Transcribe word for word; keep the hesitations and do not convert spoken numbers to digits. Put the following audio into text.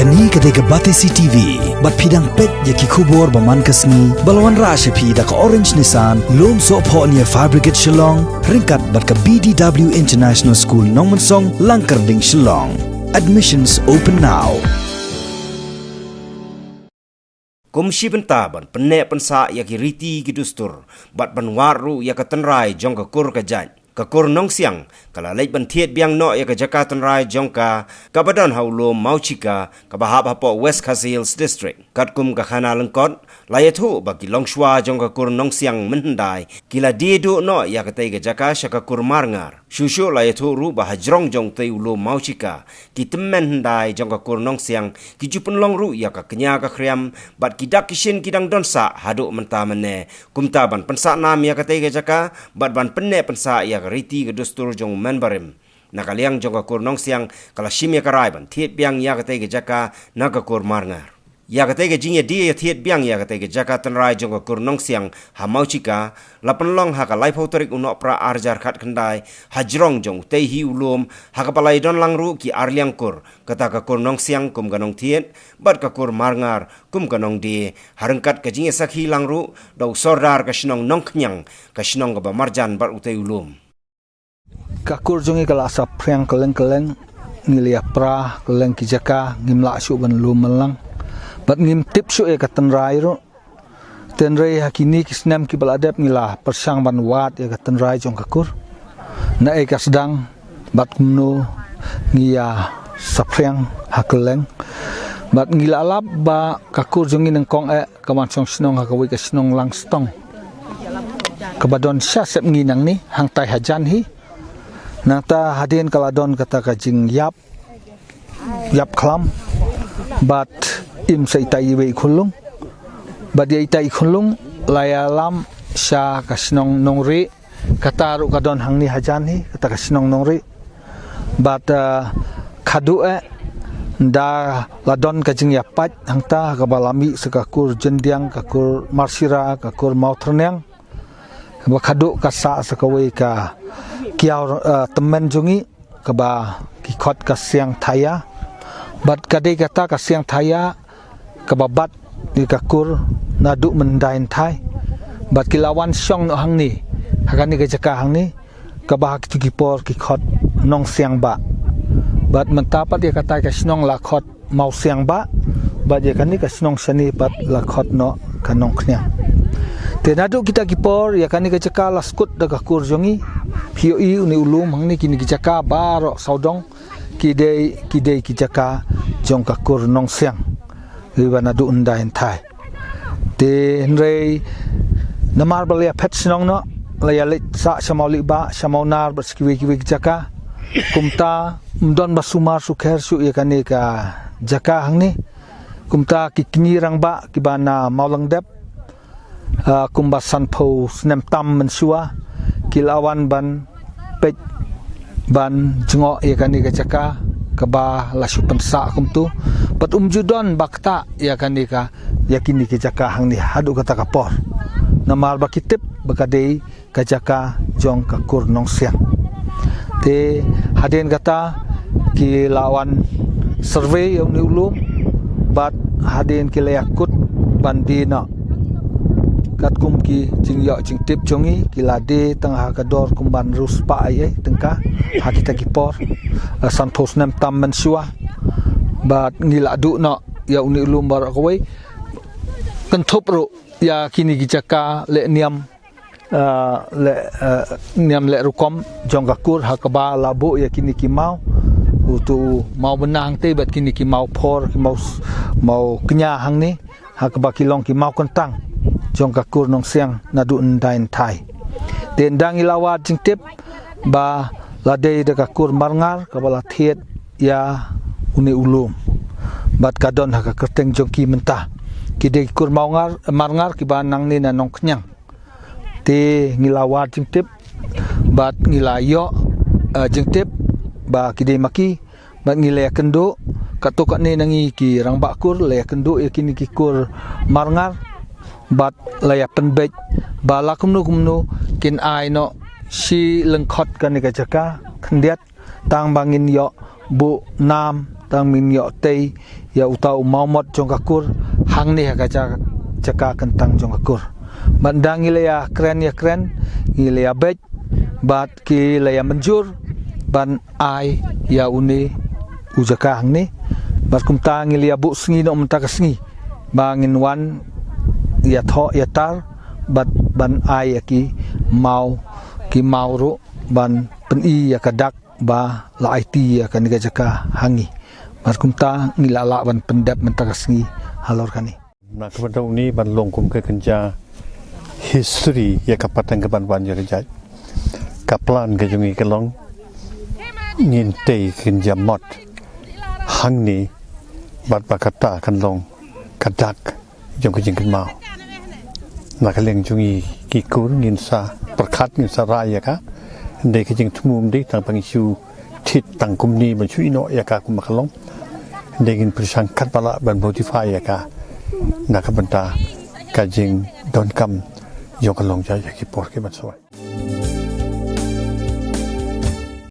Kane ka dei ka Batesi T V, bad phi dang peit ïa ki khubor ba man ka sngi, ba la wanrah sha phi da ka Orange Nissan, Lumsohphoh near Fire Brigade Shillong, ryngkat bad ka B D W International School Nongmensong, Langkyrding, Shillong. Admissions open now. Kum shi bynta ban pynneh pynsah ïa ki riti ki dustur, bad ban wad ruh ïa ka tynrai jong ka kur ka jait, ka kur Nongsiang ka la leit ban thied biang noh ïa ka jaka tynrai jong ka, kaba don ha u lum Mawchika, kaba hap hapoh West Khasi Hills District. Katkum ka khana lyngkot, la ïathuh ba ki longshuwa jong ka kur Nongsiang mynhyndai ki la die duh noh ïa katei ka jaka sha ka kur Marngar. Shuh shuh la ïathuh ruh ba hajrong jong utei u lum Mawchika, ki tymmen hyndai jong ka kur Nongsiang ki ju pynlong ruh ïa ka kñia ka khriam, bad ki dak ki shin ki dang don sah haduh mynta mynne. Kumta ban pynsah nam ïa katei ka jaka, bad ban pynneh pynsah ïa ka riti ka dustur jong u men barim, na ka liang jong ka kur Nongsiang ka la shim ïa ka rai ban thied biang ïa katei ka jaka na ka kur Marngar. Ïa katei ka jingïadie ïa thied biang ïa katei ka jaka tynrai jong ka kur Nongsiang ha Mawchika la pynlong ha ka laiphew tarik u Nohprah arhajar khatkhyndai, hajrong jong utei hi u lum, ha kaba la ïadon lang ruh ki arliang kur, kata ka kur Nongsiang kum ka nongthied, bad ka kur Marngar kum ka nongdie, ha ryngkat ka jingïasakhi lang ruh da u sordar ka shnong Nongkhñiang, ka shnong kaba marjan bad utei u lum. Ka kur jong ngi ka la saphriang kylleng kylleng, ngi la ïapra kylleng ki jaka, ngim lah shuh ban lum man lang, bad ngim tip shuh ïa ka tynrai ruh. Tynrai ha kine ki snem kiba la dep ngi la pyrshang ban wad ïa ka tynrai jong ka kur. Naei ka sdang, bad kumno ngi ïa saphriang ha kylleng. Bad ngi la lap ba ka kur jong ngi nyngkong eh ka wan shong shnong ha kawei ka shnong Langstong, kaba don sha sepngi nangne, hangtai hajan hi. Nangta hadien ka la don kata ka jingïap, ïap khlam, bad im sa itai iwei i khunlung, bad ïa itai i khunlung la ïalam sha ka shnong Nongrieh, kata ruh ka don hangne hajan hi, kata ka shnong Nongrieh. Bad, eh, khadduh eh, da la don ka jingïapait hangta, kaba la mih sa ka kur Jyndiang, ka kur Marshira, ka kur Mawtyrniang. Ba khadduh ka sah sa kawei ka kiaw, eh, tymmen jong ngi, kaba ki khot ka Siang Thaya. Bad ka dei kata ka Siang Thaya kaba bat ïa ka kur naduh mynhyndai hynthai. Bad ki la wan shong noh hangne, ha kane ka jaka hangne, kaba ha kitu ki por ki khot Nongsiang Bah. Bad mynta pat ïa kata ka shnong la khot Mawsiang Bah, bad ïa kane ka shnong shane pat la khot noh ka Nongkhñiang. Te naduh kita ki por ïa kane ka jaka la skud da ka kur jong ngi. Phi ïohi une u lum hangne, kine ki jaka baroh sawdong ki dei, ki dei ki jaka jong ka kur Nongsiang, ïa ba naduh hyndai hynthai. Te hynrei namar ba la ïaphet shnong noh, la ïaleit sah sha Mawlih Bah, sha Mawnar bad sha kiwei kiwei ki jaka. Kumta ym don ba sumar sukher shuh ïa kane ka jaka hangne. Kumta ki kñi rangbah kiba na Mawlyngdep, ah, kumba sanphew snem tam mynshuwa, ki la wan ban peit, ban jngoh ïa kane ka jaka kaba la shu pynsah kumto. Bad um ju don ba ktah ïa kane ka, ïa kine ki jaka hangne haduh kata ka por. Namar ba ki tip ba ka dei ka jaka jong ka kur Nongsiang. Te hadien kata ki la wan survey ïa une u lum, bad hadien ki la ïakut ban die noh. Katkum ki jingïoh jingtip jong ngi, ki la die tang ha ka dor kumban hynriew spah ai ai tyngka ha kita ki por, eh, sanphew snem tam mynshuwa. Bad ngi la duh noh ïa une u lum baroh kawei. Kynthup ruh ïa kine ki jaka leh niam, eh, leh, eh, niam leh rukom jong ka kur, ha kaba la buh ïa kine ki maw, uto u maw bneng te bad kine ki maw phor, ki maw s-, maw kñia hangne, ha kaba ki long ki maw kyntang jong ka kur Nongsiang naduh hyndai hynthai. Te ynda ngi la wad jingtip ba la dei da ka kur Marngar kaba la thied ïa une u lum. Bad ka don ha ka kyrteng jong ki mynta. Ki dei kur Mawngar, Marngar kiba nangne na Nongkhñiang. Te ngi la wad jingtip bad ngi la ïoh, eh, jingtip ba ki dei ma ki, bad ngi la ïakynduh, katto katne na ngi ki rangbah kur la ïakynduh ïa kine ki kur Marngar, bad la ïapynbeit ba la kumno kumno kin ai noh shi lyngkhot kane ka jaka khyndiat, tang ba ngin ïoh buh nam tang men ïoh tei ïa uta u mawmot jong ka kur hangne ha ka ja-, jaka kyntang jong ka kur. Bad da ngi la ïa kren ïa kren, ngi la ïa beit, bad ki la ïa mynjur ban ai ïa une u jaka hangne. Bad kumta ngi la ïa buh sngi noh mynta ka sngi ba ngin wan ïa thoh ïa tar bad ban ai ïa ki maw, ki maw ruh ban pyni ïa ka dak ba la aiti ïa kane ka jaka ha ngi. Bad kumta ngi la lah ban pyndep mynta ka sngi halor kane. Na ka bynta une ban long kum ka kynja history ïa ka pateng ka ban wan ïa ka jait. Ka plan ka jong ngi ka long ngin tei kynja mot hangne bad ba kata kan long ka dak jong ka jingkynmaw. Na ka liang jong ngi ki kur ngin sa pyrkhat, ngin sa rai ïa ka. Hynrei ka jingthmu ym dei tang ba ngi shu thied tang kumne ban shu ïeh noh ïa ka kumba ka long. Hynrei ngin pyrshang katba lah ban modify ïa ka na ka bynta ka jingdonkam jong ka long jait ha ki por ki ban sa wan.